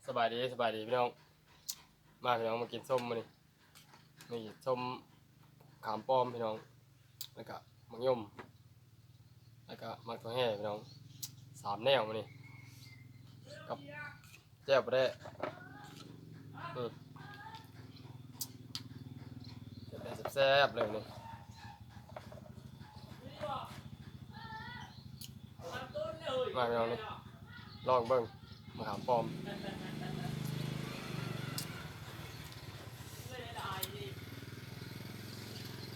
ສະບາຍດີ ສະບາຍດີພີ່ນ້ອງ ມາພີ່ນ້ອງ ມາກິນສົ້ມມື້ນີ້ ນີ້ສົ້ມຂາມປ້ອມພີ່ນ້ອງ ແລ້ວກະໝາກຍົມ ແລ້ວກະໝາກຖົ່ວແຮ່ພີ່ນ້ອງ ສາມແນວມື້ນີ້ ກັບແຈ່ວປາແດກ ນີ້ ແຊບໆເລີຍນີ້ ມາພີ່ນ້ອງນີ້ ລອງເບິ່ງ ມະຂາມປ້ອມ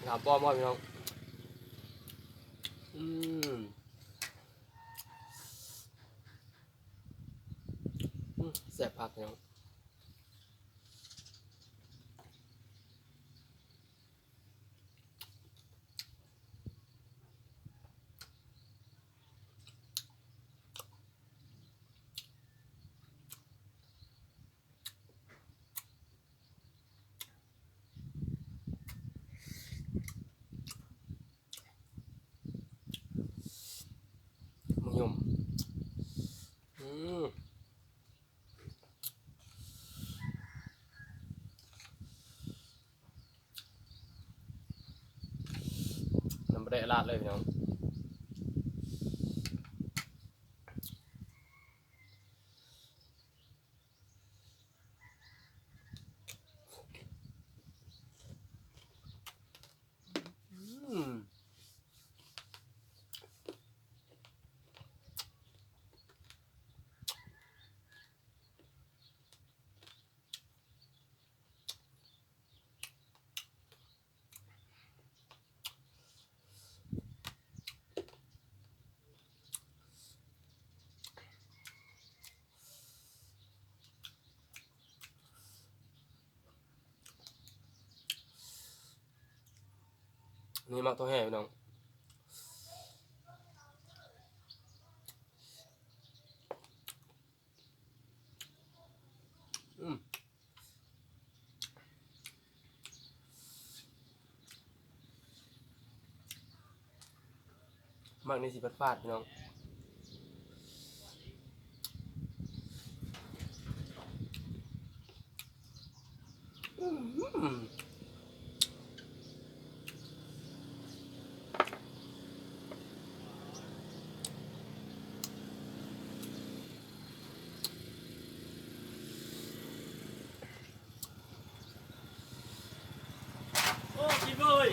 ມະຂາມປ້ອມບໍ່ພີ່ນ້ອງ ອືມ ອືມ ແຊບຄັກພີ່ນ້ອງ. ໝາກຍົມ ອືມ ນ້ຳປາແດກລາດເລີຍພີ່ນ້ອງ ອືມ. ນີ້ໝາກຖົ່ວແຮ່ພີ່ນ້ອງ ອືມ ໝາກນີ້ຊິຝາດໆ ພີ່ນ້ອງ ອືມ. ໂອ້ ກິນເວີຍ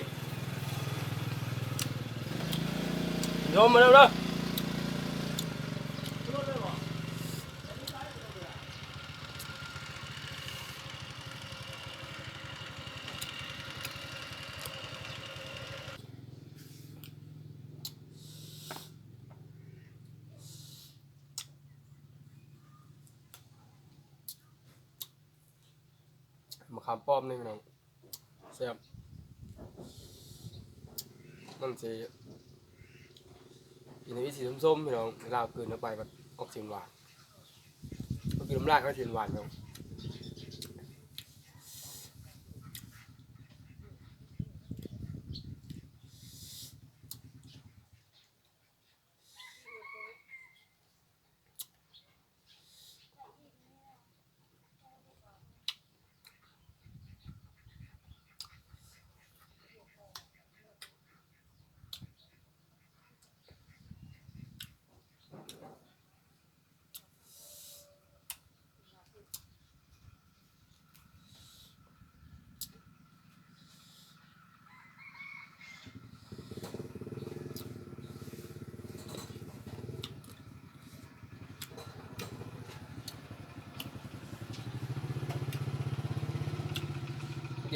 ໂຍມມາເດີ. ມະຂາມປ້ອມນີ້ພີ່ນ້ອງ ແຊບ ມັນຊິ ກິນແລ້ວຊິສົ້ມໆ ພີ່ນ້ອງ ເວລາກືນເຂົ້າໄປບັດອອກສີຫວານ ເຮົາກິນນ້ຳລາຍເຮົາສີຫວານເນາະ.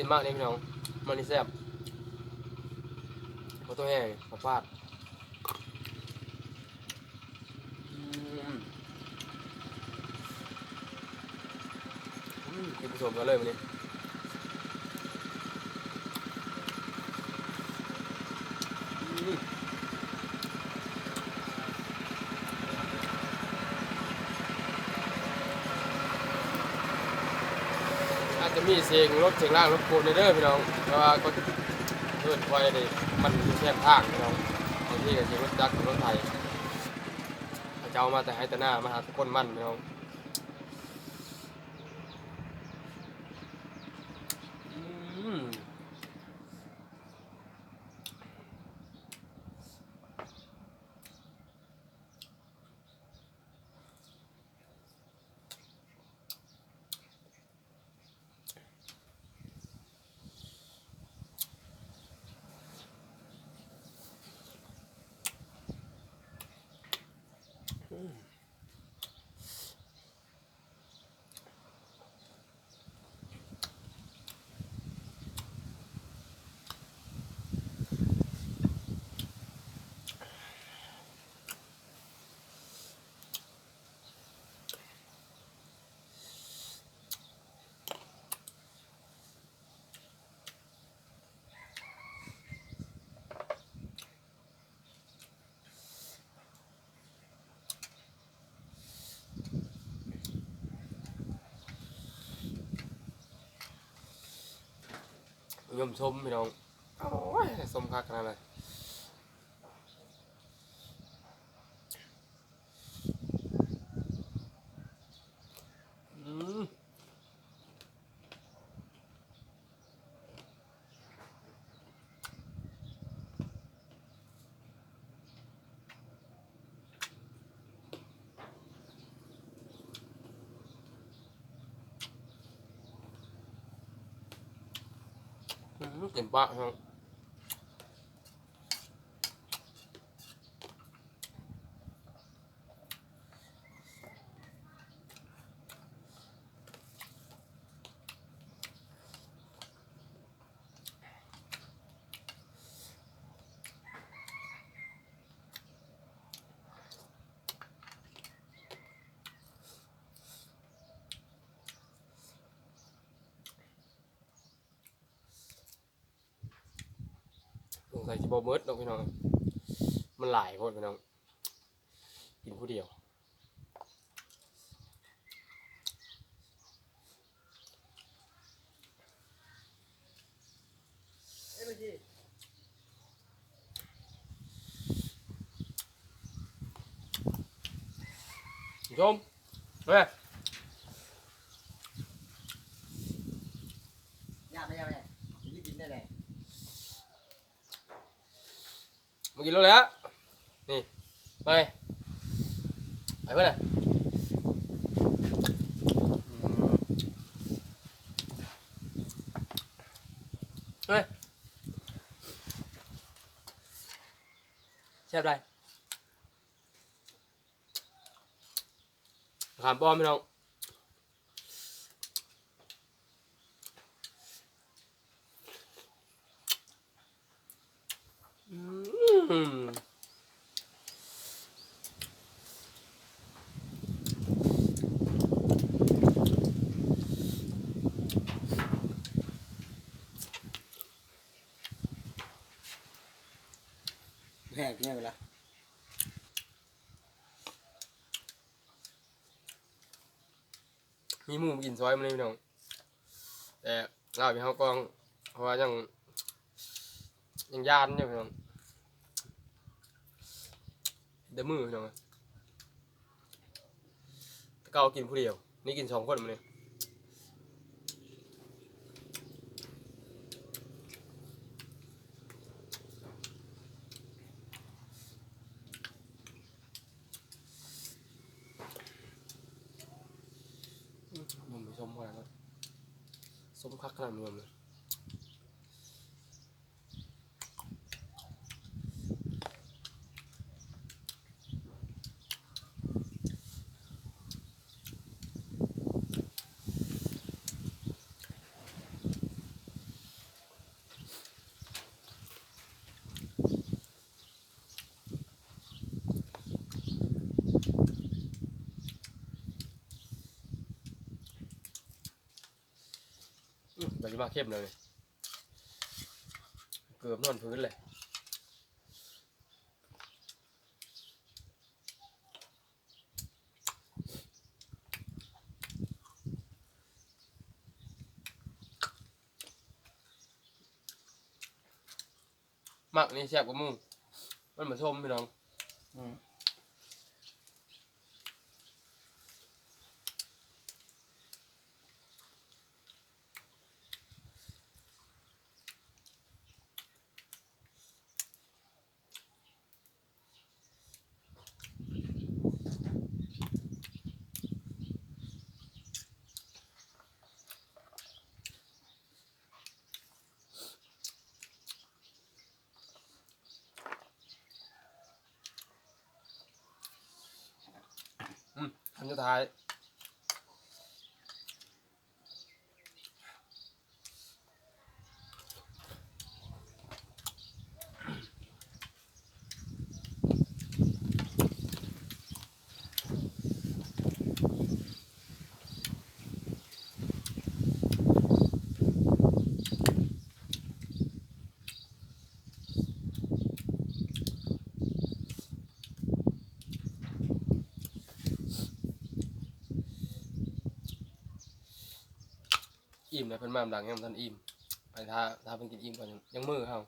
ກິນໝາກນີ້ພີ່ນ້ອງ ໝາກນີ້ແຊບ ໝາກໂຕແຮງ ມາຟາດ. ອືມ ອືມ ກິນປະສົມກັນເລີຍມື້ນີ້ ອືມ ອາດຈະມີສຽງລົດສຽງລາງລົບກວນແດ່ເດີພີ່ນ້ອງ ແຕ່ວ່າກໍເອີ້ນຂ້ອຍນີ້ ມັນຢູ່ແຄມທາງພີ່ນ້ອງ ບາງທີກໍຊິລົດຈັກລົດໄຖ ເຂົາເຈົ້າມາແຕ່ໄຮ່ແຕ່ນາ ມາຫາແຕ່ຄົນມັນພີ່ນ້ອງ. ອືມ ຍາມສົ້ມພີ່ນ້ອງ ໂອ້ຍ ສົ້ມຄັກຂະໜາດເລີຍ. ອືມ ອືມ ເຕັມປາກ ສົງໄສຊິບໍ່ໝົດດອກພີ່ນ້ອງ ມັນຫຼາຍໂພດພີ່ນ້ອງ ກິນຜູ້ດຽວ. ชม เฮ้ย ย่าไป ย่าไป นี่กินได้เลย มากินแล้วแหละ นี่ ไป ไปเพื่อนน่ะ อืม เฮ้ย แซ่บได้ มะขามป้อมพี่น้อง อืม แซ่บแน่เวลา มีหมู่มากินซอยมื้อนี้พี่น้อง แต่ลาบให้เฮากอง เพราะว่ายัง ยังย่านอยู่พี่น้อง แต่มื้อพี่น้อง แต่เก่ากินผู้เดียว นี่กินสองคนมื้อนี้ อืม มันบ่ส้มขนาดนั้น ส้มคักขนาดมันเลย อืม บ่ได้มาเค็มเลย เกือบนอนพื้นเลย หมากนี่แซ่บกว่าหมู่ มันบ่ส้มพี่น้อง อืม อืม ຄຳສຸດທ້າຍ. ອີ່ມແລ້ວ ເພິ່ນມານຳຫຼັງຍັງບໍ່ທັນອີ່ມ. ໄປຖ້າ ຖ້າເພິ່ນກິນອີ່ມກ່ອນ ຍັງ ຍັງມື້ເຮົາ.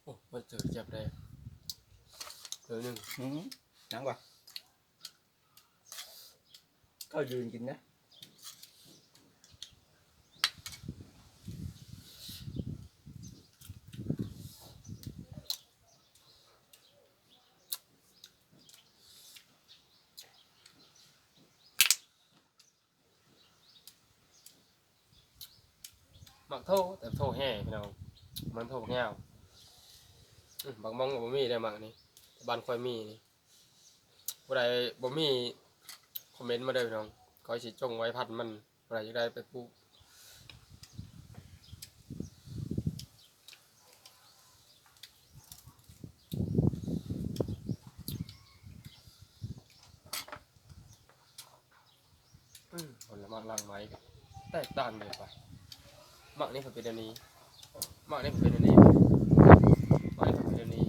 ໂອ້ ມັນເຈີແຈ່ບໄດ້ ເດີໜຶ່ງ. ຫືມ ຫຍັງວະ? ເຂົາຢືນກິນນະ. ໝາກໂທ ແຕ່ໂທແຮ່ພີ່ນ້ອງ ມັນໂທບັກຍາວ. ອື ບັກມ່ອງກໍບໍ່ມີເດ້ໝາກນີ້ ບ້ານຂ້ອຍມີນີ້. ຜູ້ໃດບໍ່ມີ ຄອມເມັນມາເດີພີ່ນ້ອງ ຂ້ອຍຊິຈົ່ງໄວ້ພັນມັນ. ຜູ້ໃດຢາກໄດ້ໄປປູກ. ອືມ ຜົນລະໝາກຫຼັງໄມ້ກໍແຕກຕ່າງເລີຍວ່າ ໝາກນີ້ເພິ່ນເປັນແນວນີ້ ໝາກນີ້ເພິ່ນເປັນແນວນີ້ ໝາກນີ້ເພິ່ນເປັນແນວນີ້.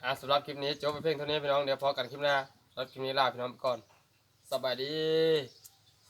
ອ່າ ສຳລັບຄລິບນີ້ຈົບໄປພຽງເທົ່ານີ້ພີ່ນ້ອງ ດຽວພໍ້ກັນຄລິບໜ້າ. ສຳລັບຄລິບນີ້ລາພີ່ນ້ອງໄປກ່ອນ ສະບາຍດີ.